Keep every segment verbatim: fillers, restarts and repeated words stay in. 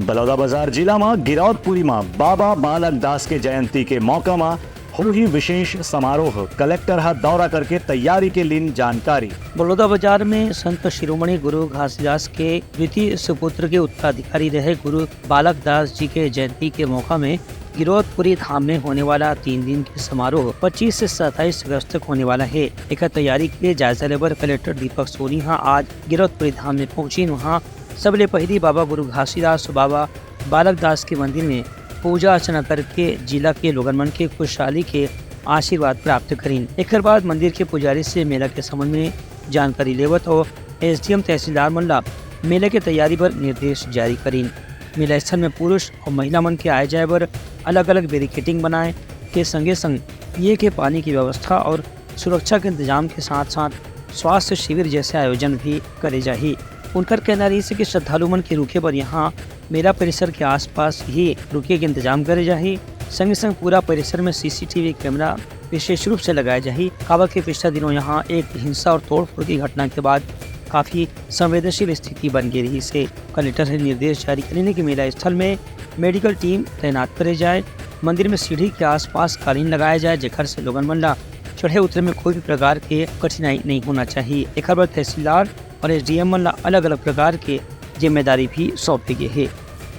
बलौदाबाजार जिला म गिरौदपुरी म बाबा बालक दास के जयंती के मौका म होही विशेष समारोह, कलेक्टर ह दौरा करके तैयारी के लीन जानकारी। बलौदाबाजार में संत शिरोमणि गुरु घासीदास के द्वितीय सुपुत्र के उत्तराधिकारी रहे गुरु बालक दास जी के जयंती के मौका में गिरौदपुरी धाम में होने वाला तीन दिन के समारोह पच्चीस से सत्ताईस अगस्त तक होने वाला है। एकर तैयारी के लिए जायजा लेबर कलेक्टर दीपक सोनी ह आज गिरौदपुरी धाम में पहुंचिन। वहां सबले पहिली बाबा गुरु घासीदास अउ बाबा बालक दास के मंदिर में पूजा अर्चना करके जिला के लोगन मन के खुशहाली के आशीर्वाद प्राप्त करिन। एकर बाद मंदिर के पुजारी से मेला के संबंध में जानकारी लेवत अउ एसडीएम तहसीलदार मन ला मेला के तैयारी बर निर्देश जारी करिन। मेला स्थल में पुरुष अउ महिला मन के आए जाए बर अलग-अलग बैरिकेडिंग बनाए के संगे संग पिए के पानी की व्यवस्था और सुरक्षा के इंतजाम के साथ-साथ स्वास्थ्य शिविर जैसे आयोजन भी करे जाही। उनकर कहना रहिस कि श्रद्धालु मन के रुके बर यहाँ मेला परिसर के आसपास ही रुके के इंतजाम करे जाही। संगे संग पूरा परिसर में सीसीटीवी कैमरा विशेष रूप से लगाए जाही, काबर के पिछला दिनों यहाँ एक हिंसा और तोड़फोड़ की घटना के बाद काफी संवेदनशील स्थिति बन गई रहिस हे। कलेक्टर हे निर्देश जारी करिन हे कि मेला स्थल में मेडिकल टीम तैनात करे जाए, मंदिर में सीढ़ी के आसपास कालीन लगाए जाए, जेकर से लोगन मन ला चढ़े उतरे में कोई भी प्रकार के कठिनाई नहीं होना चाहिए। एकर बर तहसीलदार और एसडीएम मन ला अलग-अलग प्रकार के जिम्मेदारी भी सौंपे गे हे।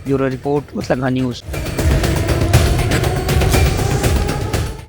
Bureau report, Utlangha news.